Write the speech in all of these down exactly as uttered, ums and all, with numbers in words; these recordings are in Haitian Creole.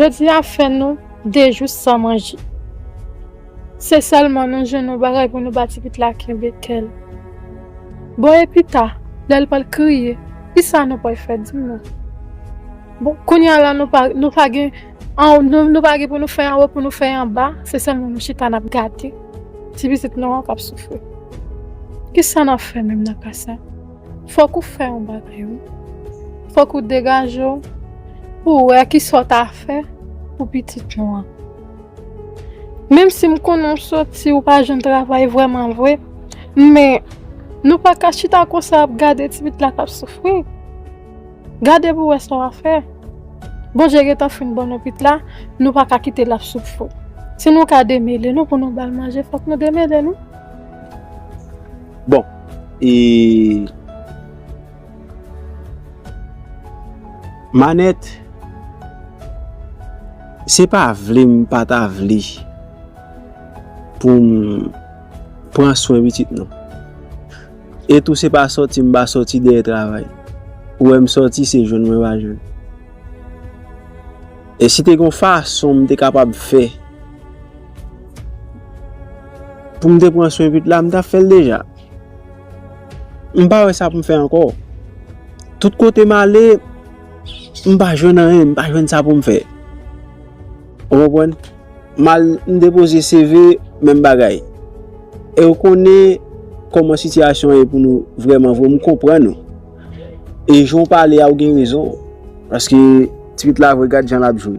Jodi a fè nou de jou san manje. Se sèlman nou jwenn yon bagay pou nou ba ti pitit la kenbe kè l. Bon, e pita, lè l pral kriye, kisa nou pral fè, di m non? Bon, kounye a la, nou pa, nou pa gen, an, nou, nou pa gen pou nou fè anwo, pou nou fè anba, se sèlman nou chita n ap gade. Ti pitit nou an k ap soufri. Kisa n ap fè menm nan ka sa? Fòk ou fè yon bagay, wi. Fòk ou degaje w pou w wè kisa w ta fè pou pitit nou an. Menm si m konnen w soti, ou pa jwenn travay vrèman vre, men nou pa ka chita konsa ap gade ti pitit la k ap soufri. Gade pou w wè sa w a fè. Bondye gentan fin ban nou pitit la, nou pa ka kite l ap soufri. Si nou ka demele nou pou nou ba l manje, fòk nou demele nou. Bon, e Manèt, se pa vle m pa ta vle pou m pran swen pitit nou. E tou se pa sòti m pa sòti dèyè travay. Ou wè m sòti se jwenn mwen pa jwenn. E si te gen yon fason m te kapab fè pou m te pran swen pitit la, m t ap fè l deja. M pa wè sa pou m fè ankò. Tout kote m ale, m pa jwenn anyen, m pa jwenn sa pou m fè. Ou konprann? M al, m depoze C V, menm bagay. E ou konnen kòman sitiyasyon an ye pou nou vrèman vre, m konprann ou. E jan w pale a, ou gen rezon. Paske ti pitit la vre, gad jan l ap jwe.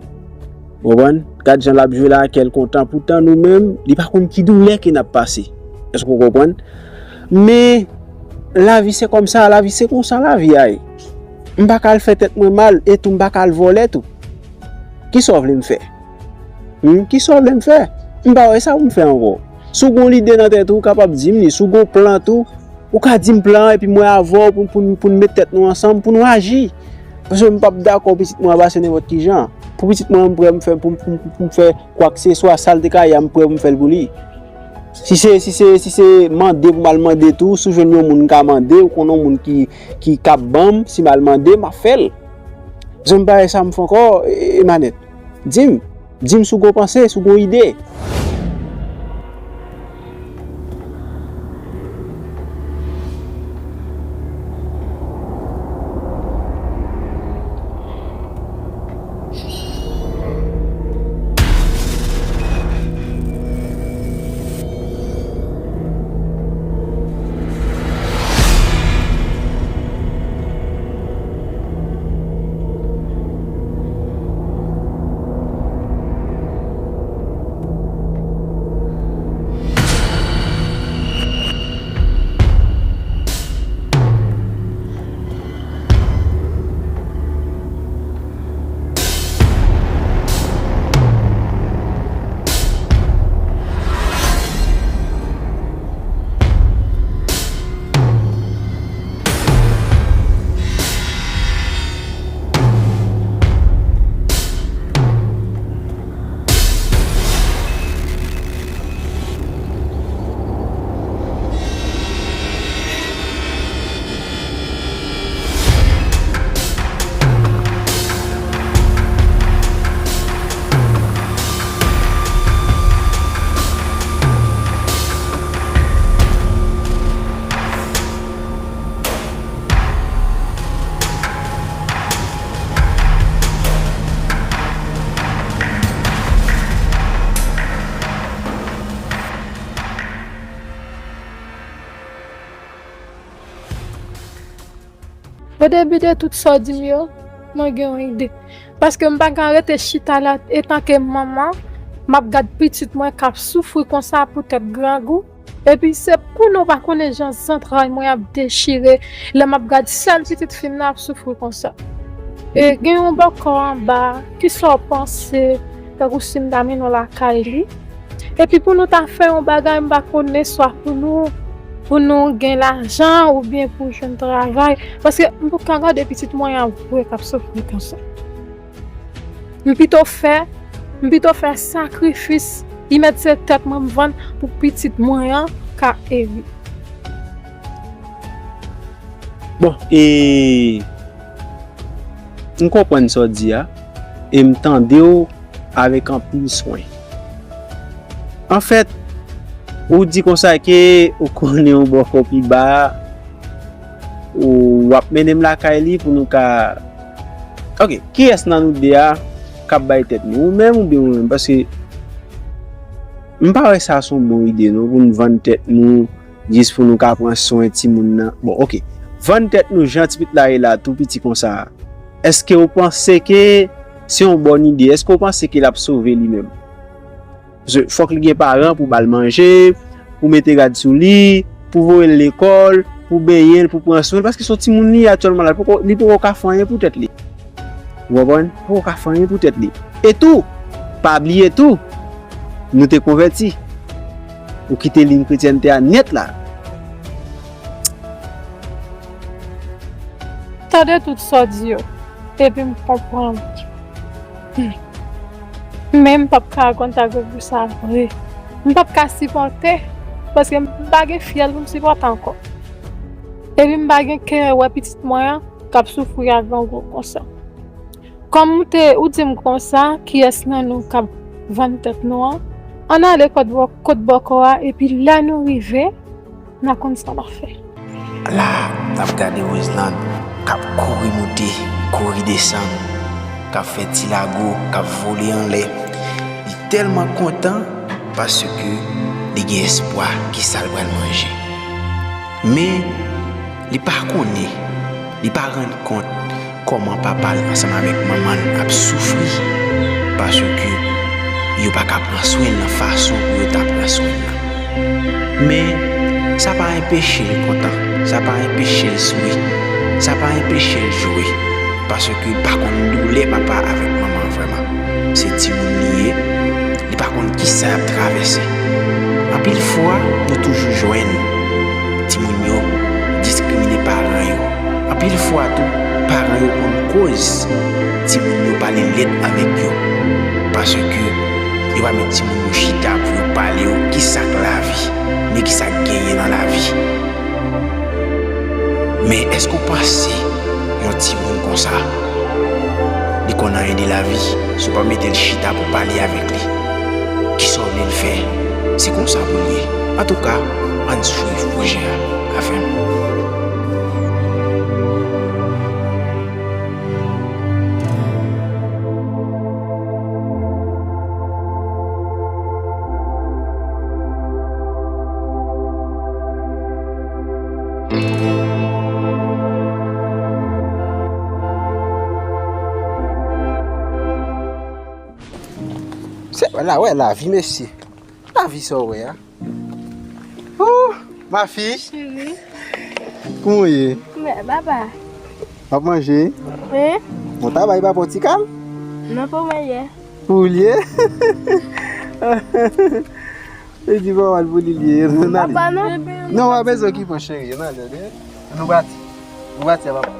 Ou konprann? Gad jan l ap jwe la, kè l kontan. Poutan nou menm, li pa konn ki doulè ke n ap pase. Èske w konprann? Men, lavi se kòmsa, lavi se konsa lavi a ye. M pa ka al fè tèt mwen mal, e tou m pa ka al vòlè tou. Kisa w vle m fè? Humm, kisa w vle m fè? M pa wè sa pou m fè ankò. Si w gen yon lide nan tèt ou, ou kapab di m li. Si w gen yon plan tou, ou ka di m plan an epi mwen avè w pou, pou, pou n met tèt nou ansanm, pou nou aji. Paske m p ap dakò pitit mwen an pase nenpòt ki jan. Pou pitit mwen an, m prè pou m fè, pou, pou, pou m fè kwakseswa, sa l te ka ye a, m prè pou m fè l pou li. Si se, si se, si se mande pou m al mande tou, si w jwenn yon moun m ka mande, ou konnen yon moun ki, ki kab ban m, si m al mande, m ap fè l. Zòn bagay sa m fè ankò, e, e Manèt. Di m, di m si w gon panse, si w gon ide. O debi de tout sa w di m yo, mwen gen yon ide. Paske m pa ka rete chita la etanke manman, m ap gad pitit mwen k ap soufri konsa poutèt grangou. Epi se pou nou pa konnen jan zantray mwen ap dechire lè m ap gad sèl pitit fi m nan ap soufri konsa. E gen yon bòkò anba, kisa w panse, tankou si m ta mennen w lakay li? Epi pou nou ta fè yon bagay, m pa konnen, swa pou nou, pou nou gen lajan oubyen pou jwenn travay. Paske m pou ka gade pitit mwen an vre k ap soufri konsa. M pito fè, m pito fè sakrifis, li mèt se tèt mwen m vann pou pitit mwen an ka eri. Bon, e m konprann sa w di a. e m tande w avèk anpil swen. Anfèt, ou di konsa ke ou konnen yon bòkò pi ba, ou, w ap mennen m lakay li pou nou ka. Ok, kiyès nan nou de a k ap bay tèt nou? Ou menm oubyen mwen menm? Paske m pa wè sa se yon bon ide, non, pou n vann tèt nou jis pou nou ka pran swen timoun nan. Bon, ok. Vann tèt nou jan ti pitit la ye la, tou piti konsa a. Èske ou panse ke se yon bòn ide? Èske ou panse ke l ap sove li menm? Paske fòk li gen paran pou ba l manje, pou mete rad sou li, pou voye l lekòl, pou benyen l, pou pran swen l, paske se yon timoun li ye aktyèlman la, li poko, li poko ka fè anyen pou tèt li. Ou konprann? Poko ka fè anyen pou tèt li. E tou, pa bliye tou, nou te konvèti. Ou kite liy kretyènte a nèt la. Tande tout sa w di yo, epi m konprann. Hmm. Men m p ap ka rakonte avèk ou sa vre. M p ap ka sipòte, paske m pa gen fyèl pou m sipòte ankò. Epi m pa gen kè wè pitit mwen an k ap soufri ak grangou konsa. Kòm ou te, ou di m konsa, kiyès nan nou k ap vann tèt nou an? Ann ale kot bò-, kot bòkò a, epi lè nou rive, n a konn sa n a fè. La, n ap gade Roseland k ap kouri moute, kouri desann, k ap fè ti lago, k ap vole anlè. Li tèlman kontan paske li gen espwa ki sa l pral manje. Men, li pa konnen, li pa rann kont kòman papa l ansanm avèk manman l ap soufri, paske yo pa ka pran swen l nan fason pou yo ta pran swen l lan. Men, sa pa enpeche l kontan, sa pa enpeche l souri, sa pa enpeche l jwe, paske l pa konn doulè papa avèk manman vrèman. Se timoun li ye, li pa konn kisa y ap travèse. Anpil fwa, nou toujou jwenn timoun yo diskrimine paran yo. Anpil fwa tou, paran yo konn koz timoun yo pale lèd avèk yo. Paske yo pa met timoun yo chita pou yo pale yo kisa k lavi, men kisa k genyen nan lavi. Men èske w panse yon timoun konsa, li konn anyen de lavi, si w pa mete l chita pou pale avèk li? Kisa w vle l fè? Se konsa pou l ye. Antouka, ann swiv pwojè a. Afè m. Se la, wè lavi, mesye. Lavi sa w wè a. Oh, ma fille. Cheri. Kouman w ye? Mè, papa. W ap manje? Wi. Bon travay, papa, w ti kalm? Non, pou mwen ye. Pou w ye? Li di papa l pou li l ye. Papa, non? Non, w ap bezwen ki pran cheri, non, tande. Nou pati. Nou pati, papa.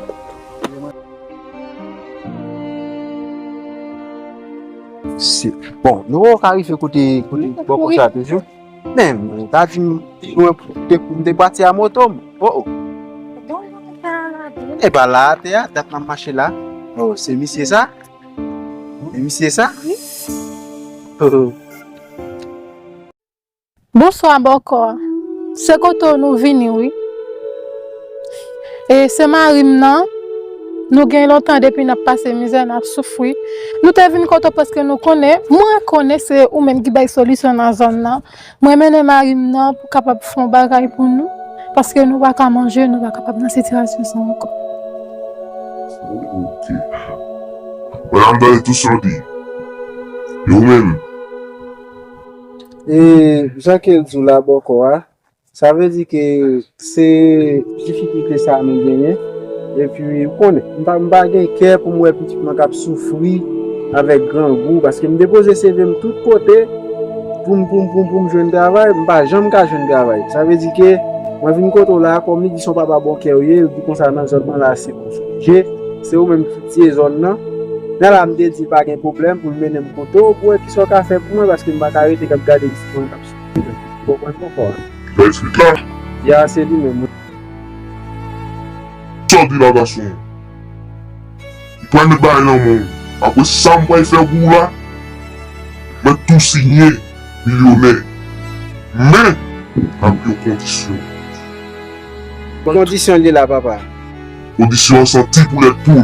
Se, bon, nou poko ka rive kote, kote bò konsa toujou. Men, m ta di m, mwen, m te, m te pati a moto m. Oh, oh. E pa la atè a, dat m ap mache la. Oh, se misye sa? Se misye sa? Oh, oh. Bonswa, bòkò. Se kote w nou vini, wi. E se mari m nan. Nou gen lontan depi n ap pase mizè, n ap soufri. Nou te vin kote w paske nou konnen, mwen konnen se ou menm ki bay solisyon nan zòn nan. Mwen mennen mari m nan pou kapab fè yon bagay pou nou, paske nou pa ka manje, nou pa kapab nan sitiyasyon sa ankò. Ok. Madanm, tande tout sa w di. E ou menm? E jan ke l di w la bòkò a, sa vle di ke se difikilte sa nou genyen. Epi, ou konnen, m pa, m pa gen kè pou m wè pitit mwen k ap soufri avèk grangou, paske m depoze C V m tout kote pou m, pou m, pou m, pou m jwenn travay, m pa janm ka jwenn travay. Sa vle di ke mwen vin kote w la, kòm li di se yon papa bon kè w ye, li di konsa nan zòn nan la se konsa. Je, se ou menm ki tiye zòn nan. Nan la, m te di pa gen pwoblèm pou l mennen m kote w, pou wè kisa w ka fè pou mwen, paske m pa ka rete k ap gade pitit mwen k ap soufri. Ou konprann papa? Sa eksplik la? Ya, se li menm, wi. Sa w di la, gason? Ou pral met bagay nan men w. Apre sa m pral fè pou ou la, mwen tou siyen milyonè. Men, ak yon kondisyon. Kondisyon li la, papa. Kondisyon an santi poulèt poul.